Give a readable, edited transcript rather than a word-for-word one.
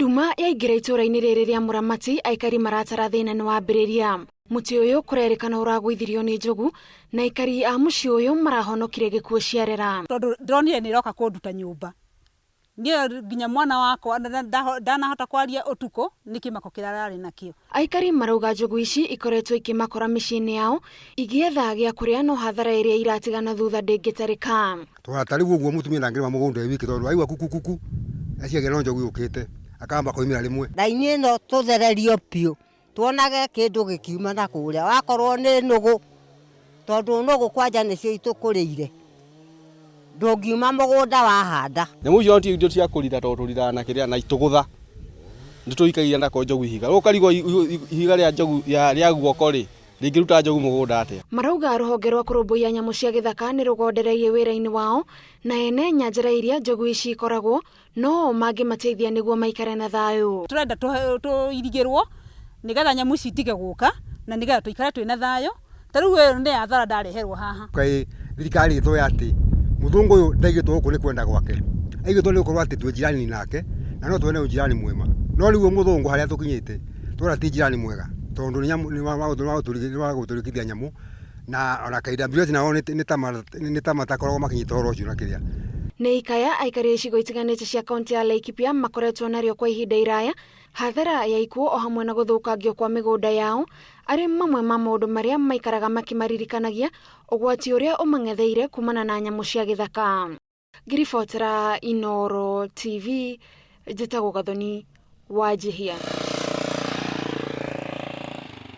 Nduma yaingĩra itũũra-inĩ rĩrĩ rĩa Mũramati, aikari maratara thĩna nĩ wambĩrĩria. Mũtĩ ũyũ kũrerĩkana ũragũithirio nĩ njogu na aikari a mũciĩ ũyũ marahonokire gĩkuũ ciarera. Tondũ ndĩronire nĩ ĩroka kũnduta nyũmba. Niĩ nginya mwana wakwa ndanahota kwaria ũtukũ nĩ kĩmako kĩrĩa ararĩ nakĩo. Aikari marauga njogu ici ikoretwo ikĩmakora mĩciĩ-inĩ yao igĩetha gĩa kũrĩa no hathara ĩrĩa iratigana thutha ndĩngĩtarĩka. Tondũ ta rĩu ũguo mũtumia ndangĩrĩma mũgũnda e wiki tondũ aigua kukukuku eciagia no njogu yũkĩte akamba koimĩra rĩmwe. Raini ĩno tũthererio biũ tuonage kĩndũ gĩkiuma na kũrĩa wakorwo nĩ nũgũ tondũ nũgũ kwanja nĩcio itũkũrĩire ndũngiuma mũgũnda wahanda. Nyamũ icio ti indo cia kũrira tondũ tũriraga na kĩrĩa na itũgũtha. Nĩ tũikagia nako njogu ihiga. Rĩu ũkarigwo ihiga rĩa njogu rĩa guoko rĩ, rĩngĩruta njogu mũgũnda atĩa? Marauga rũhonge rwa kũrũmbũiya nyamũ cia gĩthaka nĩ rũgondereirie wĩra-inĩ wao na ene nyanjara iria njogu ici ikoragwo no o mangĩmateithia nĩguo maikare na thayũ. Tũrenda tũirigĩrwo nĩgetha nyamũ ici itige gũka na nĩgetha tũikare twĩna thayũ. Ta rĩu ĩyo nĩ hathara ndareherwo haha. Kaĩ thirikari ĩtoĩ atĩ mũthũngũ ũyũ ndaigĩtwo gũkũ nĩ kwenda gwake, aigĩtwo nĩ gũkorwo atĩ twĩ jirani nake na no twene ũjirani mwema. No rĩu mũthũngũ harĩa tũkinyĩte tũrona ti jirani mwega tondũ nĩ wa gũtũrĩkithia nyamũ na ona KWS nao nĩ ta matakoragwo makinyĩte ũhoro ũcio na kĩrĩa. Nĩ ikaya aikari a icigo itiganĩte cia kaunti ya Laikipia makoretwo narĩo kwa ihinda iraya, hathara ya ikuũ o hamwe na gũthũkangio kwa mĩgũnda yao arĩ mamwe ma maũndũ marĩa maikaraga makĩmaririkanagia ũgwati ũrĩa ũmang'etheire kumana na nyamũ cia gĩthaka. Ngĩribotera Inooro TV, njĩtagwo Gathoni Wanjihia.